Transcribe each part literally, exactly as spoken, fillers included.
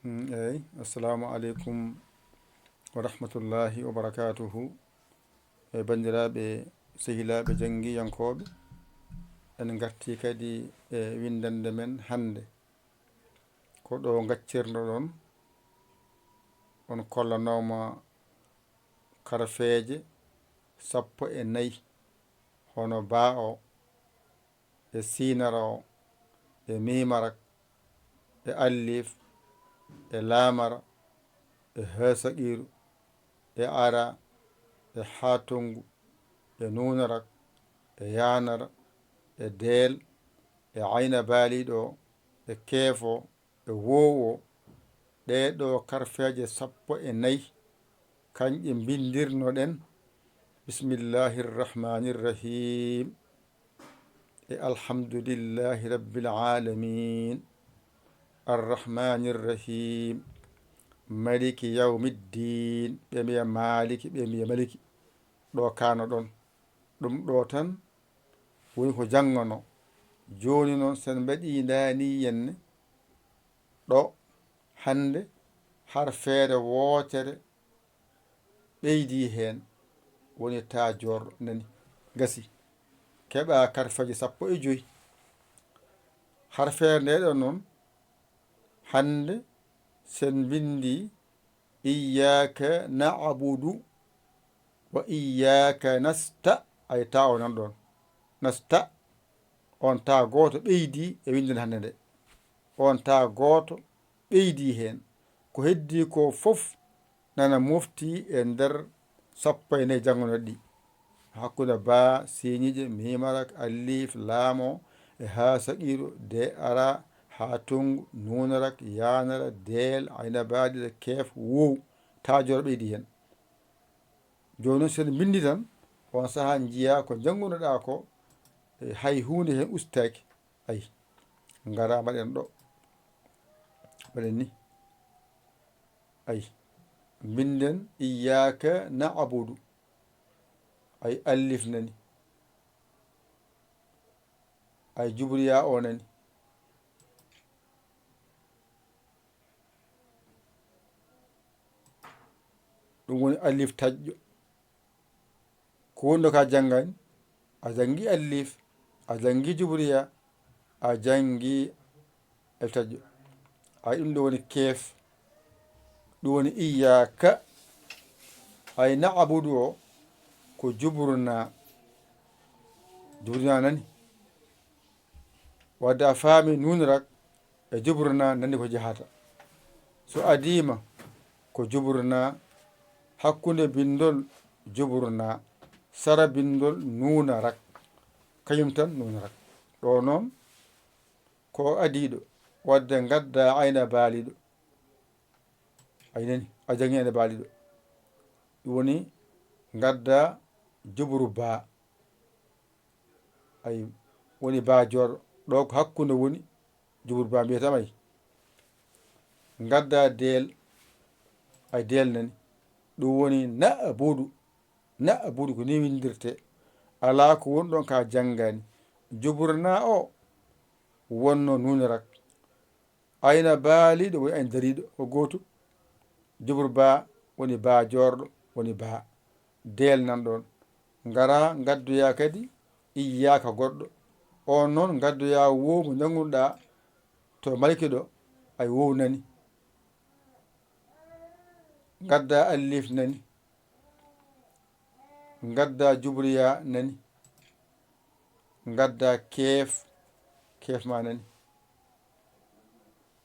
Mm, eyi, assalamu aleykum wa rahmatullahi wa barakatuhu. E banndiraaɓe, sehilaaɓe janngiyankooɓe, en ngartii kadi e winndannde men hannde. Ko ɗo ngaccirno-ɗon, on kollanooma karfeeje sappo e nayi, hono baa o, e siinara o, e miimara, e alliif, e laamara, e haasaqiiru, e ara, e haatonngu, e nuunara, e yaanara, e deel, e ayna baaliiɗo, e keefo, e woowo, ɗee ɗoo karfeeje sappo e nayi, kanƴe mbinndirno-ɗen, Bismillahi rrahmani rrahim, e Alhamdulillahi rabbil alamin, arrahmani rrahim, maliki yawmi ddin, ɓe mbiya maaliki, ɓe mbiya maliki, ɗo kaano-ɗon. Ɗum ɗo tan woni ko janngono. Jooni noon, sen mbaɗii ndaani yenne ɗo hannde, harfeere wootere ɓeydii heen, woni taa joorɗo, nani, gasi. Keɓaa karfeeje sappo e joy. Harfeere nde ɗo noon, hannde sen mbinndi iyyaka na'budu wa iyyaka nasta, ay taa o nan ɗon. Nasta, on taa gooto ɓeydii e winndere hannde nde. On taa gooto ɓeydii heen. Ko heddii ko fof nana mofti e nder sappo e nayi janngonoɗi ɗi. Hakkunde baa, siiñiije, miimara, alliif, laamo, e haasaqiiru, de, ara, haatonngu, nuunara, yaanara, deel, ayna baaliiɗo, keef, woow, taa joorɗo ɓeydii heen. Jooni noon, so en mbinndi tan, on sahaa njiyaa ko njanngunoɗaa ko, e hay huunde heen ustaaki. Ay, ngaraa mbaɗen ɗo. Mbaɗen ni. Ay, mbinden iyyaka na'budu. Ay, alliif nani. Ay, jubriya o nani. Ɗum woni alliif taƴƴo. Ko woni ɗo ka janngani? A janngi alliif, a janngi jubriya, a janngi alliif taƴƴo. Ay, ɗum ɗo woni keef, ɗum woni iyyaka. Ay, na'budu o ko juburna, juburna nani. Wadde a faami nuunara e juburna nani ko jahata. So adiima ko juburna, hakkunde binndol juburna, sara binndol nuunara, kañum tan nuunara. Ɗo noon ko adiiɗo, wadde ngadda ayna baaliiɗo. Ay nani, a janngi ayna baaliiɗo. Ɗum woni ngadda juburu baa. Ay, woni baa joorɗo. Ɗo ko hakkunde woni, jubur baa mbiyata ma ay. Ngadda deel, ay deel nani. Ɗum woni na'budu. Na'budu ko ni winndirtee. Alaa ko woni ɗon ka janngani. Juburna o wonno nuunara. Ayna baaliiɗo woni ayna dariiɗo, ko gooto. Jubur baa woni baa joorɗo, woni baa. Deel nan ɗon. Ngaraa, ngaddoyaa kadi iyyaaka goɗɗo. On noon, ngaddoyaa woow mo njanngunoɗaa to maliki ɗo, ay woow nani. Ngaddaa alliif nani. Ngaddaa jubriya nani. Ngaddaa keef, keef ma nani.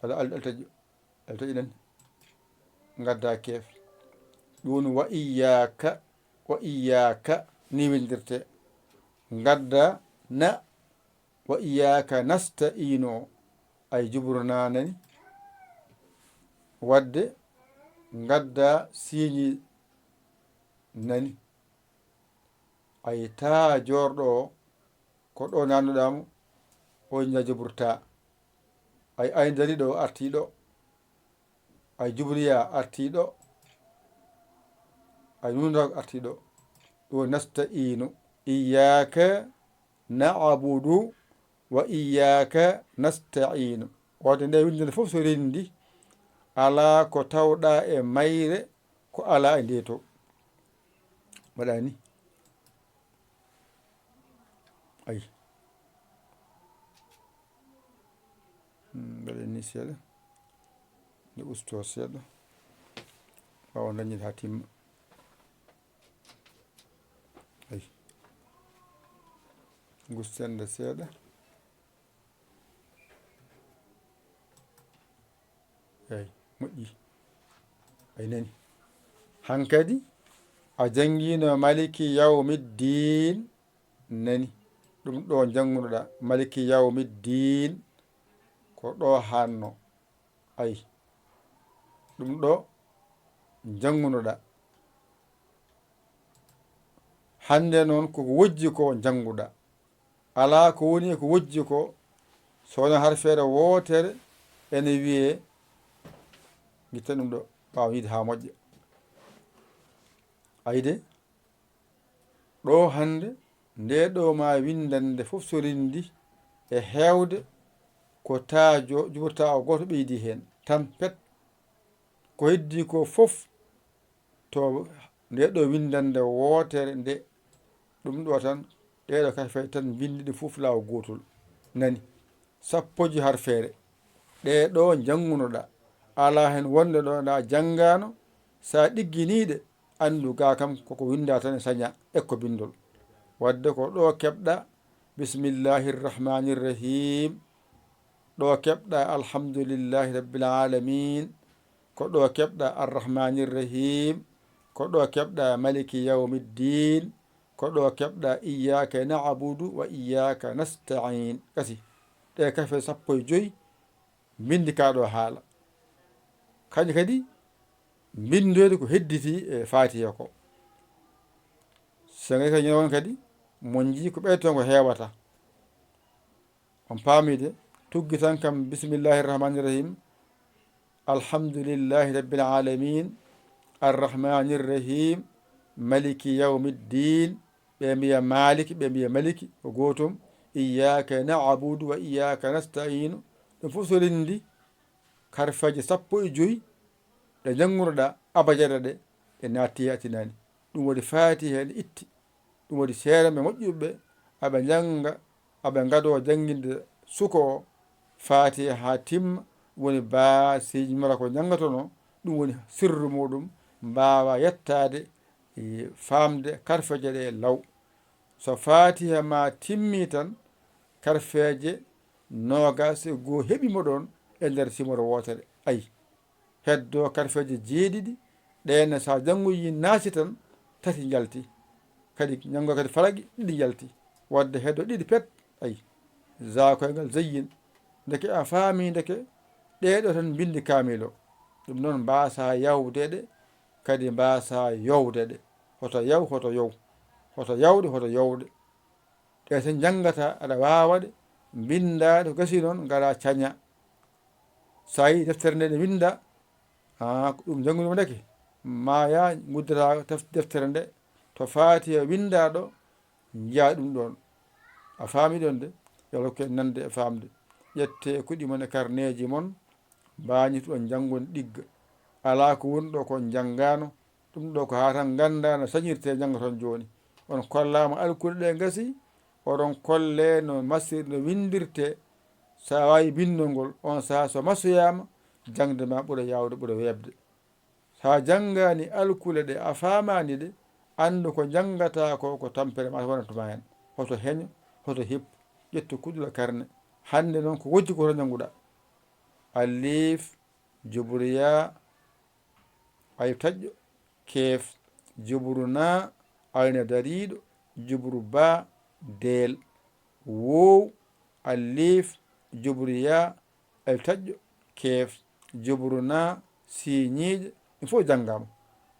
Walla al-, altaƴƴo, altaƴƴo nani. Ngaddaa keef. Ɗum woni wa iyyaaka, wa iyyaaka, ni winndirtee. Ngaddaa na, wa iyyaaka nasta'iinu o, ay juburna nani. Wadde ngaddaa siiñi nani. Ay taa joorɗo o, ko ɗo nannuɗaa mo, o ña juburta. Ay, ay dariiɗo o artii ɗo. Ay jubriya artii ɗo. Ay nuunara artii ɗo. Ɗo nasta'iinu. Iyyaaka na'budu wa iyyaaka nasta'iinu. Wadde nde winnde nde fof so renndi, Alaa ko tawɗaa e mayre ko alaa e ndee to. Mbaɗa ni. Ay. Hmm, mbaɗen ni seeɗa. Nde ustoo seeɗa. Ɓaawo dañde haa timma. Ay. Gusten nde seeɗa. Eey, moƴƴi. Ay nani. Hankadi, a janngiino Maliki Yawmiddin nani. Ɗum ɗo njanngunoɗaa, Maliki Yawmiddin, ko ɗo hanno. Ay, ɗum ɗo njanngunoɗaa. Hannde noon, koko wojji ko njannguɗaa. Alaa ko woni e ko wojji ko, so wonaa harfeere wootere ene wiyee, ngitten ɗum ɗo, ɓaawo yiide haa moƴƴa. Ayde, ɗo hannde, nde ɗo ma winndannde fof so rinndi e heewde ko taajo, juɓotaa o gooto ɓeydi heen, tan pet. Ko heddii ko fof, to nde ɗo winndannde wootere nde, ɗum ɗo tan, ɗee ɗo kadi fayi tan mbinndi ɗi fof laawol gootol. Nani, sappoji harfeere. Ɗee ɗo njanngunoɗaa, alaa heen wonnde ɗo na janngaano, so a ɗigginii ɗe, anndu ga kam koko winnda tan e saña e ko binndol. Wadde ko ɗo keɓɗa, Bismillahir Rahmanir Rahim. Ɗo keɓɗa Alhamdulillahi Rabbil Alamin. Ko ɗo keɓɗa Arrahmanir Rahim. Ko ɗo keɓɗa Maliki Yawmiddin. Ko ɗo keɓɗa Iyyaka na'budu wa iyyaka nasta'in. Kasi, ɗe kafe sappo e joy, mbinndi ka ɗo haala. Kañum kadi, mbinndoyde ko hedditi e Faatiha ko. So ngai kadi ñawon kadi, mon njii ko ɓeytongo heewata. On paamii de, tuggi tan kam, Bismillahir Rahmanir Rahim, Alhamdulillahi Rabbil Alamin, Arrahmanir Rahim, Maliki Yawmiddin, ɓe mbiya Maliki, ɓe mbiya Maliki, ko gootum, Iyyaka na'budu wa iyyaka nasta'inu, ɗum fof so rinndi, karfeeje sappo e joy ɗe njanngunoɗaa abajada ɗe, ɗe naatti e a tinaani. Ɗum waɗi Faatiha ene itti. Ɗum waɗi seeɗa ɓe moƴƴuɓe, aɓe njannga, aɓe ngadoo jannginde suko o Faatiha haa timma, woni baasiiji mara ko njanngotonoo, ɗum woni sirru muuɗum, mbaawa yettaade, e, faamde karfeeje ɗe law. So Faatiha ma timmii tan, karfeeje noogaas e goo heɓi mo ɗoon e nder simoro wootere. Ayi. Heddoo karfeeje jeeɗiɗi, ɗeen so a janngoyii naasi tan, tati njalti. Kadi njanngo kadi falaqi, ɗiɗi njalti. Wadde heddoo ɗiɗi pet, ayi. Za koyngal zayyin. Ndeke a faamii, ndeke ɗee ɗo tan mbinndi kaamil o. Ɗum noon mbaasaa yawde ɗe, kadi mbaasaa yowde ɗe. Hoto yaw, hoto yow. Hoto yawde, hoto yowde. Ɗe so njanngataa, aɗa waawa ɗe, mbinndaa ɗe, ko gasi noon, ngaraa cañaa. So a yii deftere nde ne winndaa, haa ko ɗum njanngunoo ndeke, maa yaa nguddataa tef-, deftere nde, to Faatiha winndaa ɗo, njiyaa ɗum ɗoon. A faamii ɗoon de, yo Allah hokku en nande e faamde. Ƴettee kuɗi mon e karneeji mon, mbaañitoɗon njanngon ɗigga. Alaa ko woni ɗo ko njanngaano, ɗum ɗo ko haa tan nganndaa no sañirtee njanngoton jooni. On kollaama alkule ɗe ngasi, oɗon kollee no masir, no winndirtee. So a waawi binndol ngol, on sahaa so masoyaama, jaŋde ma ɓura yaawde, ɓura weeɓde. So a janngaani alkule ɗe, a faamaani ɗe, anndu ko njanngataa ko, ko tampere ma wonata ma heen. Hoto heño, hoto hippu, ƴettu kuɗol e karne. Hannde noon ko wojji ko to njannguɗaa. Alif, jubru yaa, alif taƴƴo, keef, jubru naa, ayna dariiɗo, jubru baa, deel, woow, alif, jubru yaa, alif taƴƴo, keef, jubru naa, siiñiiƴe, ɗum fof janngaama.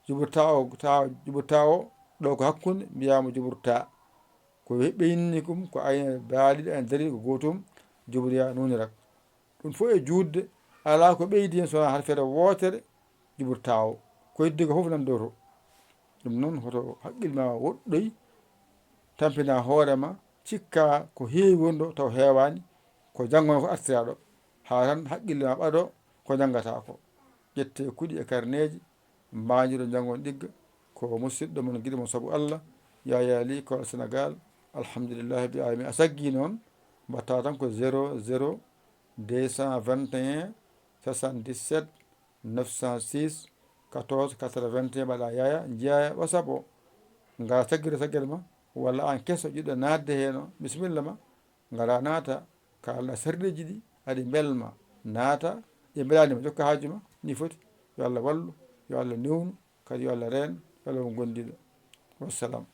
Jubru taa o, taa, jubru taa o, ɗo ko hakkunde, mbiyaama jubru taa. Ko ɓe inni ɗum, ko ayna baaliiɗo, ayna dariiɗo ko gootum, jubru yaa nuunirak. Ɗum fof e juutde, alaa ko ɓeydi heen so wonaa harfeere wootere, jubru taa o. Ko heddi ko fof nan dowto. Ɗum noon, hoto haqqille ma woɗɗoy, tampinaa hoore ma, cikkaa ko heewi woni ɗo, taw heewaani, ko janngo ko artiraa ɗo. Haa tan haqqille ma ɓadoo ko njanngataa ko. Ƴette kuɗi e karneeji, mbaajiro njanngon ɗigga. Ko musiɗɗo mon, giɗo mon sabu Allah, Yaya Ly, Kolda, Sénégal. Alhamdulillahi rabbil alamin. A saggi noon, mbaɗta tan ko zéro zéro deux cent vingt et un soixante-dix-sept neuf cent six quatorze quatre-vingt-un, mbaɗa Yaya, njiya WhatsApp o. Ngara saggere saggere ma, walla aan keso jiɗɗo naatde heen o, bisimilla ma. Ngara naata, kaalna sarɗiiji ɗi aɗi mbelma, naata, ɗi mbelaani ma, jokka haaju ma, ni foti. Yo Allah wallu, yo Allah newnu, kadi yo Allah reen, yo Allah won gondiiɗo. Wassalam.